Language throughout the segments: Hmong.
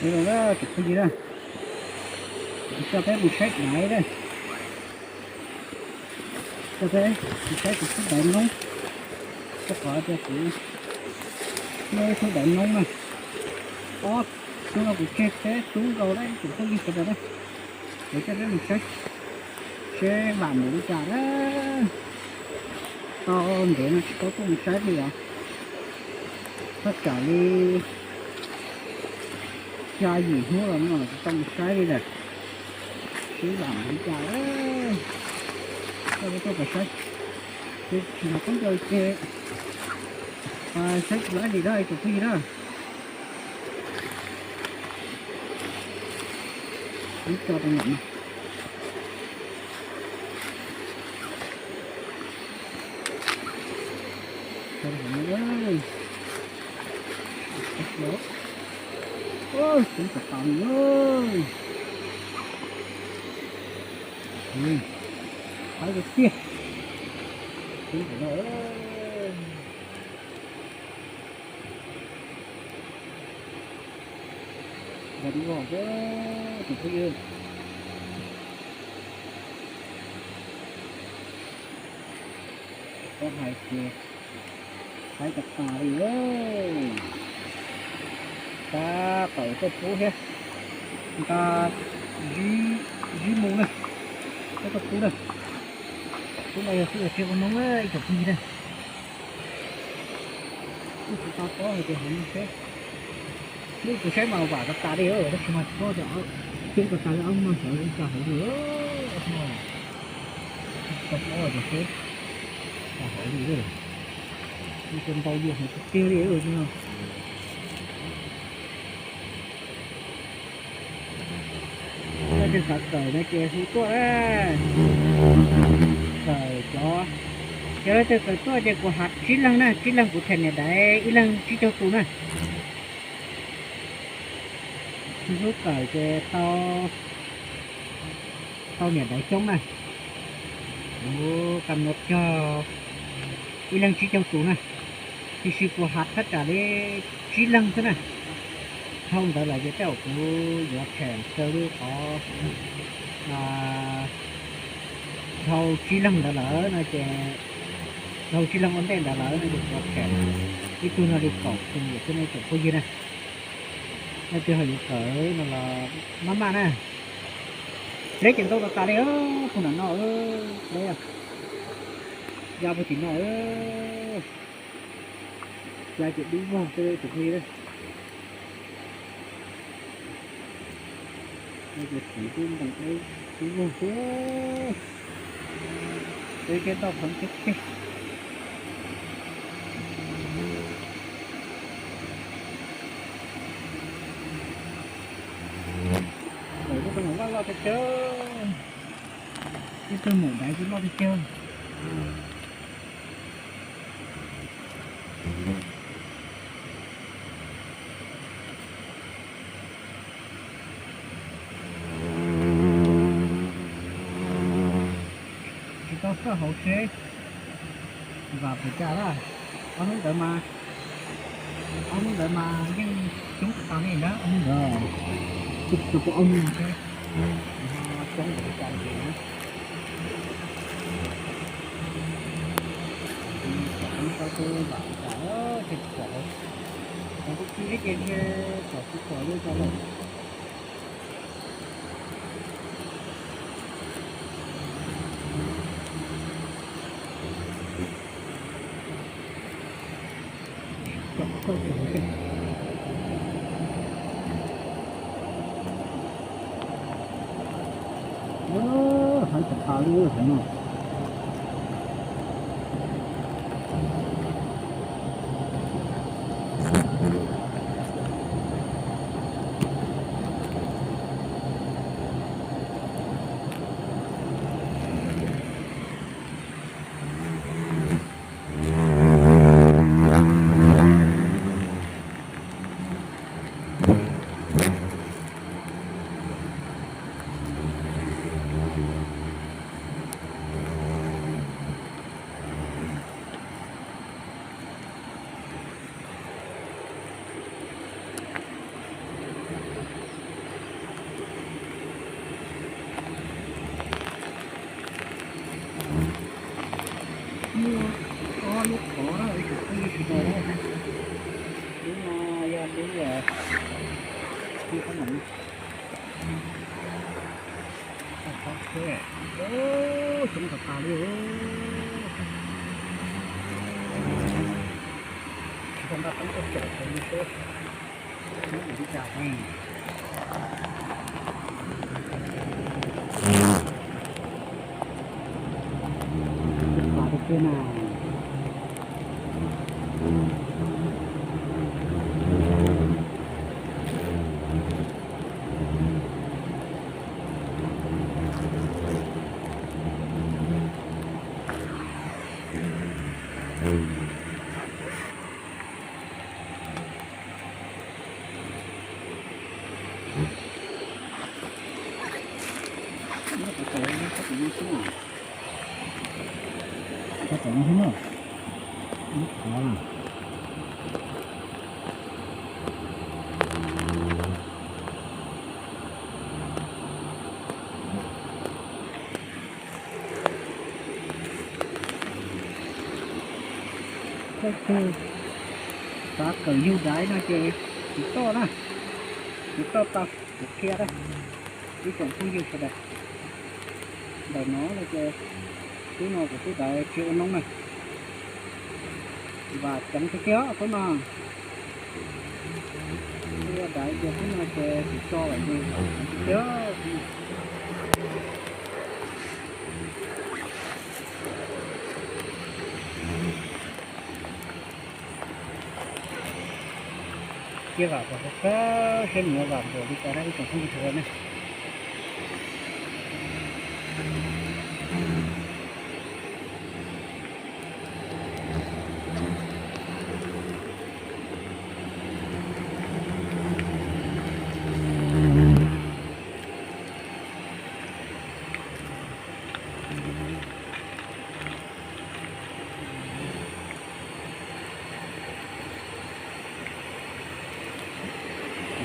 Li lawm tsoom phooj ywg na, kuv coj peb mus saib daiv na, coj peb mus saib kuv tub daiv noob, rau qhov tias kuv muaj ib tug daiv noob na, ob tug no kuv tseg peb tub nkaus na tsoom phooj ywg sawv daws na, kuv coj peb mus saib seb vam npaum li cas na. Tau ntev no tsis tau tuaj mus saib li os, thaj tsam li xya yim hnub los no tsis tau mus saib li lawm, seb vam npaum li cas. Coj peb tuaj saib, ces tsis hnav khaub ncaws ces saib tsis laib li na tsoom phooj ywg na. Ib co rau nyom no. Coob tas tas li. Qab tiag tiag. Coob tas no. Nqa dib vog xwb tsoom phooj ywg. Tau hais tias haib tas tas li. Tab tom tuaj pub thiab, nqa zib mus na, tuaj pub na. Pub no yog xwb yog tseg ua noob ib tsoom phooj ywg na. Kuj tsis tau paub hais tias hauv no seb, hnub kuv saib mas vam tas tas li, tab sis mas tsis paub tias coob tas tas li, ob hnub no xyov li cas hauv li, ob hnub no tsis tau paub tias seb cas hauv li. Kuj ntau yam hauv tiag tiag li no. Leej twg xav kawm no ces hu tuaj na. Kawm cov, yog leej twg kawm tuaj ces kuv hav tsib leeg na, tsib leeg kuv them niam daiv ib leeg tsib caug tus na. Hlub kawm ces tau niam daiv coob na. Kuv kam nộp cog ib leeg tsib caug tus na, tiam sis kuv hav thaj tsam li tsib leeg xwb na. Dhau ntawd lawm ces tej zaum kuv yuav them raws li qhov dhau tsib leeg ntawd lawm no ces, dhau tsib leeg ua ntej ntawd lawm no ces kuv yuav them ib tug no li kaum tus xwb ne tsoom phooj ywg na. Leej twg ho yuav kawm no los maj maj na. Deb ces ntau tas tas li, puag nram no, deb, ya puag tim no, ya ces dub vog xwb tsoom phooj ywg. Ces tseem tub ntees dub vog xwb. Deb thiab toj khoom tseg tseg. Lawm, ib tug maum loj loj tiag tiag, ib tug maum daiv kuj loj tiag tiag. Tsis tau xauj hauv seb vam puas cas lawm. Ob hnub ntawd mas, ob hnub ntawd mas yeej coob tas tas li na, ob hnub ntawd, tsis tau pom ob hnub no seb ho coob npaum li cas li na. Tsis tau xauj seb vam li cas, tsis tau xauj, tsis tau xauj li ces tsis tau xauj li cas lawm. Haib tas tas li hauv no. Coob tas tas li. Tsis tau nqa teeb tuaj caum li xwb. Leej twg xav kawm yug daiv no ces tiv toj na, tiv toj tau kuv qhia na. Ib tsoom phooj ywg sawv daws, ntawm no no ces tub no kuv tub daiv tsis ua noob na, vam ceev tiag tiag tub no. Tub daiv ces tub no ces kuv tso lawm ces ceev tiag tiag. Cia vam kom kawg kawg seb nws yuav vam npaum li cas na ib tsoom phooj ywg sawv daws na.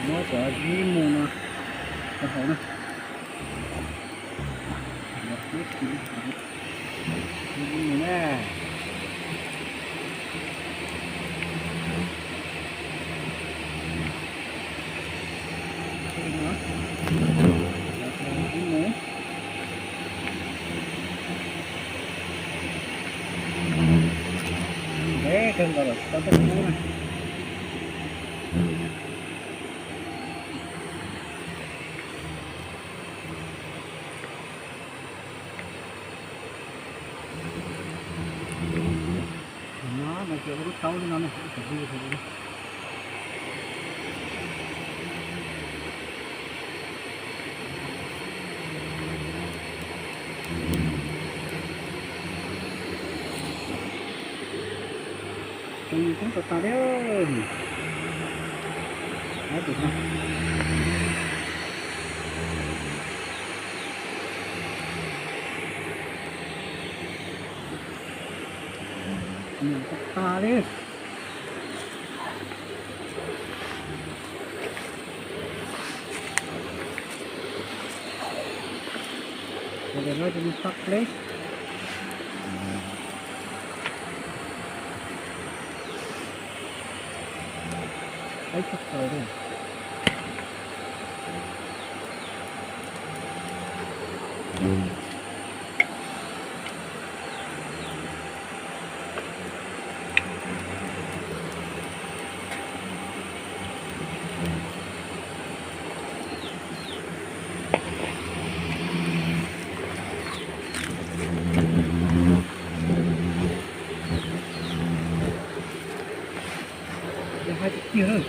Muab cov zib mu no rau hauv na. Zib mu na. Zib mu. Ntev kawg nkaus lawm tsis tau tej kub na. No no ces ua lub taub li no ne, ib tsoom phooj ywg sawv daws. Tsoom yus coob tas tas li. Tus no tas tas li. Ua li no ces nws tag li. Peb tug kaus li. Yog hais tiag tiag lawm,